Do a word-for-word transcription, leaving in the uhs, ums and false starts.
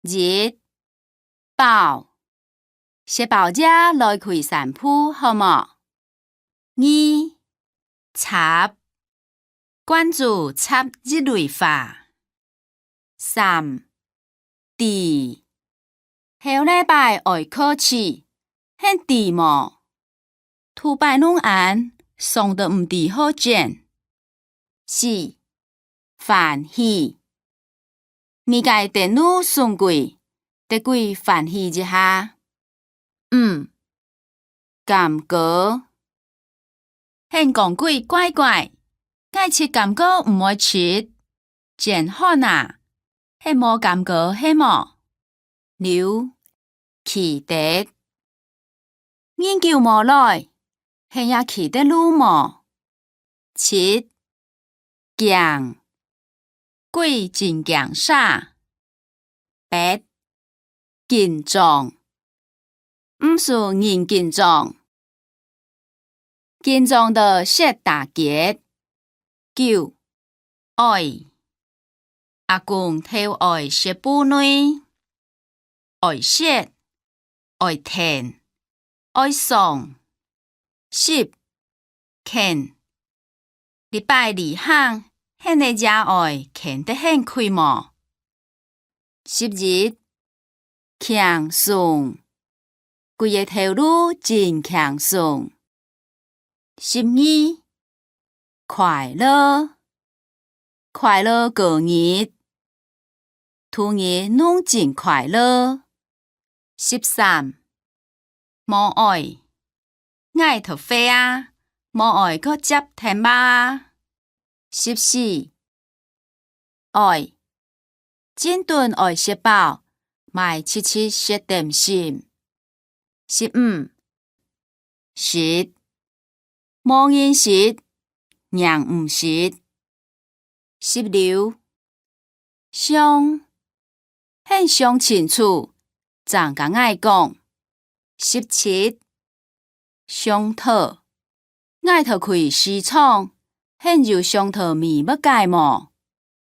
一、包，食飽夜來去散步，好無？二、插，罐仔插一蕊花。三、知，後禮拜愛考試，你知無？ 肚擺弄恁，爽到毋知好轉。四、歡喜，你个電腦送佢，得佢歡喜一下。五、感覺，你講佢怪怪，𠊎就感覺毋會疾，真寒啊，你無感覺係無？ 六、期待，恁久無來，你也記得路無？七、驚，佢真驚蛇。八、緊張，毋使恁緊張，緊張到跌打結。九、愛， 阿公頭愛食布袋，愛食，愛𢯭，愛爽。十、譴，這擺旅行，你也愛譴得你去無？十一、輕鬆，佢个頭路真輕鬆。 十二、快樂，快樂過日，逐日攏真快樂。十三、無愛，𠊎忒歲啊，無愛過接電話啊。十四、 愛，真正愛食飽，莫直直食點心。十五、食，無人食，䀴毋食。十六、想，你想清楚，正摎𠊎講。十七、 想討，𠊎討去市場，你有想討買麼个無？